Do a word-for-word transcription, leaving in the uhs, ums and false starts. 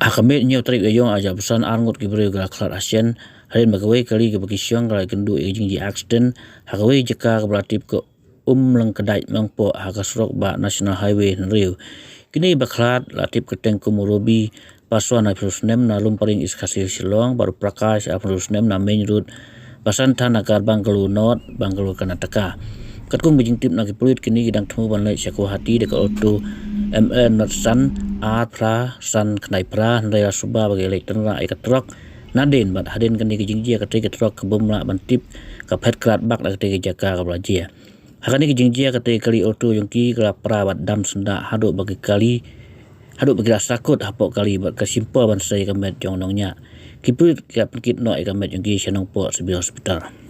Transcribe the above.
Ha ka miet hynñiew tarik Ïaïong arhajar arphew san, arngut ki briew ki la khlad ha shen hadien ba kawei ka kali kaba ki shong ka la ïakynduh ïa ka jingjia aksiden ha kawei ka jaka kaba la tip kum Umlyngkdait Nongpoh ha ka surok bah National Highway hynriew. Kine ba khlad la tip kyrteng kum u Robi Paswan, arphew snem, na Lumparing, East Khasi Hills, Shillong, bad u Prakash, arphew snem, na Main Road, Basantanagar, Bangalore North, Bangalore, Karnataka. Katkum ka jingtip na ki pulit, kine ki dang thmu ban leit sha Guwahati da ka auto M L not san ar phra san khyndai phra, hynrei la suba ba ki leit tynrah ïa ka trok nadien, bad hadien kane ka jingjia katei ka trok ka bym lah ban tip ka phet krat bak na katei ka jaka kaba la jia. Ha kane ka jingjia katei ka kali auto jong ki ka la pra bad dam syndah haduh ba ki kali haduh ba ki la sakut hapoh kali bad ka shim por ban sei ïa ka met jong u nongñiah. Ki pulit ki la pynkit noh ïa ka met jong ki sha Nongpoh Civil Hospital.